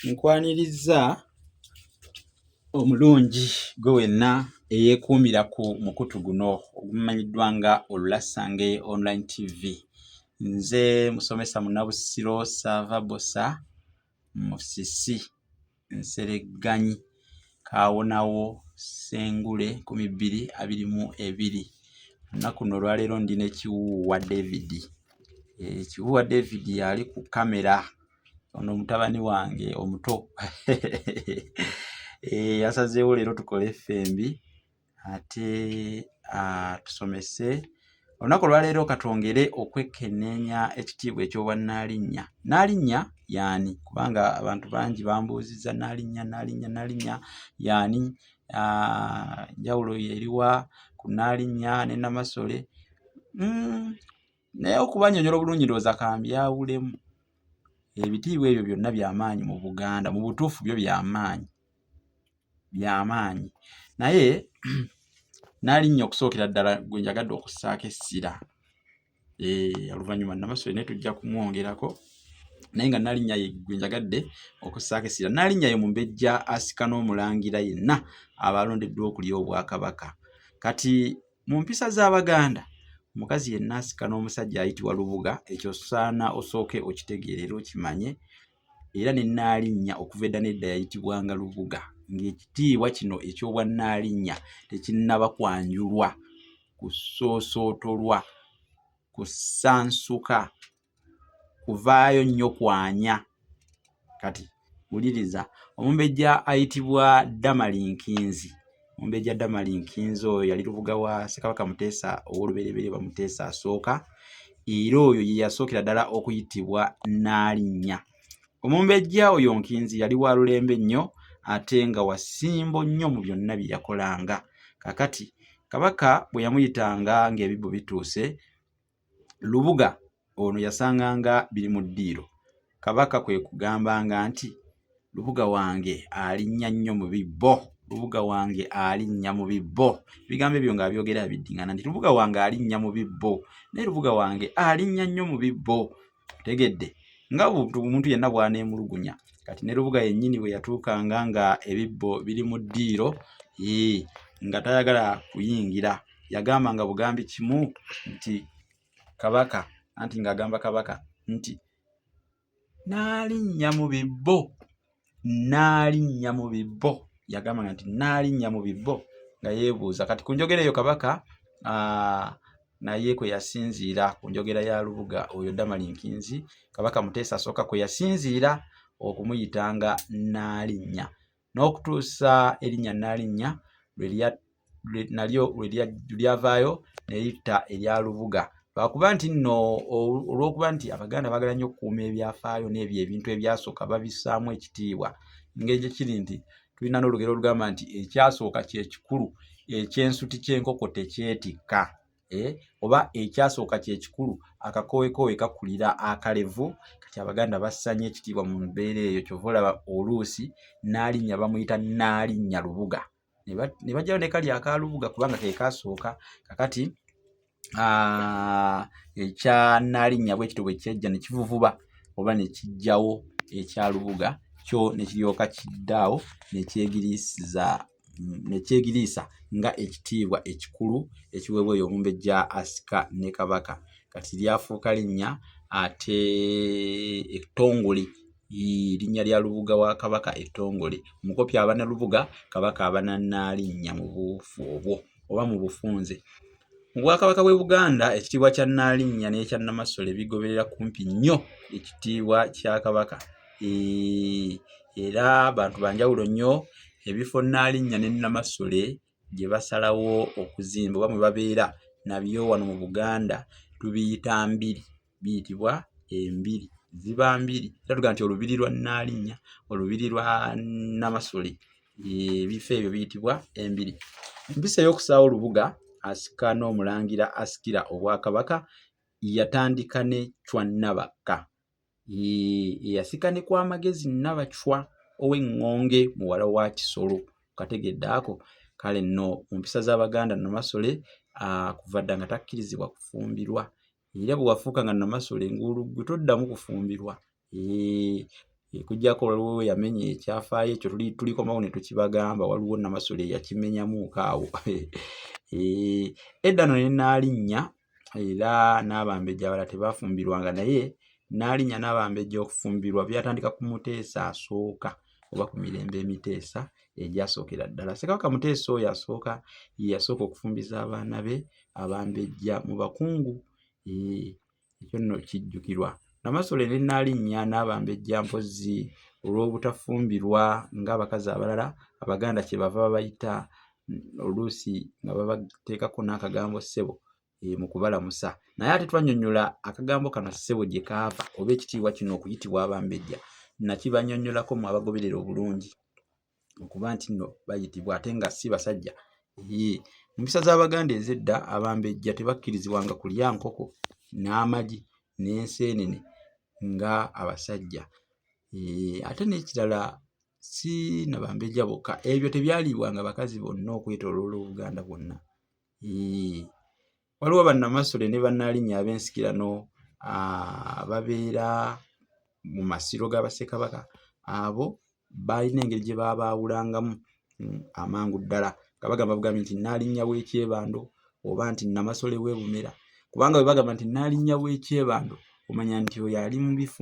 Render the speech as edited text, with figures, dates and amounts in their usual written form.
Nkwanirizza omulungi gwe wenna eyeekuumira ku mukutu guno ogumanyiddwa nga Olulasange Online TV. Nze musomesa Munnabusiro Ssaava Bbosa Musisi Nseregganyi Kaawonawo Ssengule 2022. Olunaku luno olwaleero ndi ne Kiwuuwa David. Kiwuuwa David ali ku kkamera ono mutabani wange omuto yasazeewo leero tukole ffembi ate tusomese. Olunaku olwaleero katwongere okwekenneenya ekitiibwa eky'obwannaalinnya. Nnaalinnya y'ani? Kubanga abantu bangi bambuuzizza Nnaalinnya, Nnaalinnya, Nnaalinnya y'ani? Enjawulo y'eriwa ku Nnaalinnya ne Namasole? Naye okubannyonnyola obulungi ndowooza kambyawulemu. Ebitiibwa ebyo byonna bya maanyi mu Buganda, mu butuufu byo bya maanyi, bya maanyi. Naye Nnaalinnya okusookera ddala gwe njagadde okussaako essira. Oluvannyuma Namasole naye tujja kumwongerako naye nga Nnaalinnya ye gwe njagadde okussaako essira. Nnaalinnya ye mumbejja asika n'omulangira yenna aba alondeddwa okulya Obwakabaka. Kati Mu mpisa z'Abaganda, omukazi yenna asika n'omusajja ayitibwa Lubuga, ekyo osaana osooke okitegeere era okimanye, era ne Nnaalinnya okuva edda n'edda yayitibwanga Lubuga ng'ekitiibwa kino eky'Obwannaalinnya tekinnaba kwanjulwa, kusoosootolwa, kusansuka. Kuvaayo nnyo kwanya. Kati wuliriza, omumbejja ayitibwa Damali Nkinzi, omumbejja Damali Nkinzi oyo yali lubuga wa Ssekabaka Muteesa ow'olubereberye oba Muteesa asooka, era oyo ye yasookera ddala okuyitibwa Nnaalinnya. Omumbejja oyo Nkinzi yali wa lulembe nnyo ate nga wa ssimbo nnyo mu byonna bye yakolanga. Kaakati Kabaka bwe yamuyitanga ng'ebibbo bituuse, Lubuga ono yasanganga biri mu ddiiro. Kabaka kwe kugambanga nti, Lubuga wange alinnya nnyo mu bibbo, Lubuga wange alinnya mu bibbo. Ebigambo ebyo ng'abyogera abiddingana nti Lubuga wange alinnya mu bibbo, naye Lubuga wange alinnya nnyo mu bibbo. Otegedde? Nga omuntu yenna bw'aneemulugunya. Kati ne Lubuga yennyini bwe yatuukanga nga ebibbo biri mu ddiiro, ee, nga tayagala kuyingira. Yagambanga bugambi kimu nti Kabaka, anti ng'agamba Kabaka nti, Nnaalinnya mu bibbo, nnaalinnya mu bibbo. Yagambanga nti nnaalinnya mu bibbo nga yeebuuza. Kati ku njogera eyo Kabaka naye kwe yasinziira ku njogera ya Lubuga oyo Damali Nkinzi, Kabaka Muteesa asooka kwe yasinziira okumuyitanga Nnaalinnya. N'okutuusa erinnya Nnaalinnya lwe nalyo lwe lyavaayo ne litta erya Lubuga. Lwakuba nti nno olw'okuba nti Abaganda baagala nnyo okukuuma ebyafaayo n'ebyo ebintu ebyasooka babissaamu ekitiibwa. Engeri gye kiri nti tulina n'olugero olugamba nti ekyasooka kye kikulu, eky'ensuti ky'enkoko tekyetikka. Eh, oba ekyasooka kyekikulu akakowekoowe kakulira akalevu. Kati Abaganda bassa nnyo ekitiibwa mu mbeera eyo, kyova olaba oluusi Nnaalinnya bamuyita Nnaalinnya Lubuga ne baggyayo ne kali aka Lubuga kubanga ke kaasooka. Kakati ekya Nnaalinnya bwe kityo bwe kyajja ne kivuvuba oba ne kiggyawo ekya Lubuga kyo ne kiryoka kidda awo ne kyegiriisiza ne kyegiriisa nga ekitiibwa ekikulu ekiweebwa oyo omumbejja asika ne Kabaka. Kati lyafuuka linnya ate ettongole, linnya lya Lubuga wa Kabaka ettongole. Omukopi aba na Lubuga, Kabaka aba na Nnaalinnya mu buufu obwo oba mu bufunze. Mu Bwakabaka bw'e Buganda ekitiibwa kya Nnaalinnya n'ekya Nnamasole bigoberera kumpi nnyo ekitiibwa kya Kabaka. Era bantu ba njawulo nnyo ebifo Nnaalinnya ne Nnamasole gye basalawo okuzimba oba mwe babeera nabyo wano mu Buganda tubiyita mbiri, biyitibwa embiri, ziba mbiri era tugamba nti olubiri lwa Nnaalinnya, olubiri lwa Nnamasole, ebifo ebyo biyitibwa embiri. Empisa ey'okusaawo olubuga asika n'omulangira asikira Obwakabaka yatandika ne Chwa Nabakka. Eyasika ne Kwamagezi Nabachwa ow'Eŋŋonge muwala wa Kisolo. Okategedde ako? Kale nno mu mpisa z'Abaganda Namasole kuva dda nga takkirizibwa kufumbirwa era bwe wafuukanga Namasole ng'olwo ggwe toddamu kufumbirwa. Okuggyako waliwo eyamenya ekyafaayo ekyo tulikomawo ne tukibagamba, waliwo Namasole eyakimenyamuuko awo. Edda nno ne Nnaalinnya era n'Abambejja abalala tebafumbirwanga naye Nnaalinnya n'Abambejja okufumbirwa byatandika ku Muteesa asooka oba ku mirembe Emiteesa egyasookera ddala. Ssekabaka Muteesa oyo asooka ye yasooka okufumbiza abaana be Abambejja mu bakungu. Ekyo nno kijjukirwa. Namasole ne Nnaalinnya n'Abambejja mpozzi olw'obutafumbirwa ng'abakazi abalala, Abaganda kye bava babayita oluusi nga babateekako n'akagambo ssebo mu kubalamusa. Naye ate twannyonnyola akagambo kano ssebo gye kaava oba ekitiibwa kino okuyitibwa Abambejja nakibannyonnyolako mmwe abagoberera obulungi okuba nti nno bayitibwa ate nga si basajja. Mu mpisa z'Abaganda ez'edda Abambejja tebakkirizibwanga kulya nkoko n'amagi n'enseenene nga abasajja. Ate n'ekirala si na Bambejja bokka, ebyo tebyaliibwanga bakazi bonna okwetooloola Obuganda bwonna. Waliwo Bannamasole ne Bannaalinnya ab'ensikirano ababeera mu masiro ga Bassekabaka. Abo baalina engeri gye baabaawulangamu amangu ddala nga bagamba bugambi nti Nnaalinnya w'e Kyebando oba nti Nnamasole w'e Bumera. Kubanga bwe bagamba nti Nnaalinnya w'e Kyebando omanya nti oyo ali mu bifo.